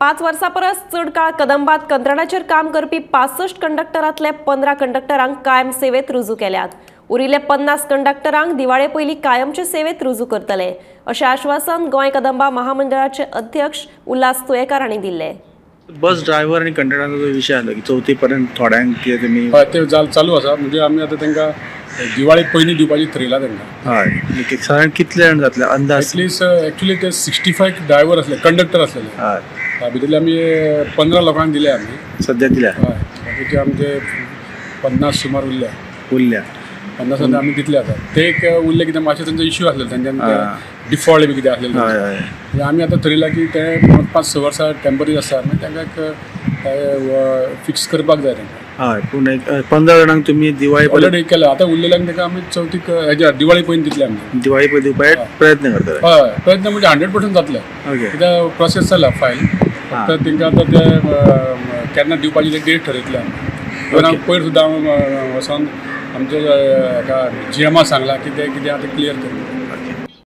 5 वर्सां परस चड काळ कदंबात कंत्राटाचेर काम करपी 65 कंडक्टरांतले 15 कंडक्टरांक कायम सेवेत रुजू केल्यात. उरिल्ले 50 कंडक्टरांक दिवाळे पयलीं कायमचे सेवेत रुजू करतले अशें आश्वासन गोंय कदंबा महामंडळाचे अध्यक्ष उल्हास तुयेंकार हांणी दिल्लें. बस ड्रायव्हर आनी कंडक्टरांचो विशय आसलो की चवथी पर्यंत थोड्यांक कितें तुमी हय ते चालू आसा. म्हणजे आमी आतां तांकां दिवाळे पयलीं दिवपाची थरयला तांकां. हय, सादारण कितले जाण जातले अंदाज? एटलीस्ट एक्चुअली ते 65 ड्रायव्हर आसले, कंडक्टर आसलेले. हय, भितरले आमी 15 लोकांक दिले आमी सद्या दिल्या. हय, बाकीचे आमचे 50 सुमार उरल्या. उरल्या 50 आमी दितले आतां. ते एक उरले कित्याक मातशे तांचो इश्यू आसलेलो, तांच्यान डिफॉल्ट बी कितें आसलेलें. आमी आतां थरयलां की ते 5-6 वर्सां टेम्पररी आसा, मागीर तांकां एक फिक्स करपाक जाय तांकां. हय, पूण एक 15 जाणांक तुमी दिवाळी ऑलरेडी केला. आतां उरलेल्यांक तांकां आमी चवथीक हेज्या दिवाळी पयलीं दितले आमी. दिवाळी पयलीं दिवपाक प्रयत्न करतले. हय, प्रयत्न म्हणजे 100% जातले. ओके, कित्याक प्रोसेस जाला फायल, फक्त तांकां आतां ते केन्ना दिवपाची ते डेट ठरयतले आमी. पयर सुद्दां वचोन आमच्या हेका जी एमा सांगलां की ते कितें आतां क्लियर कर.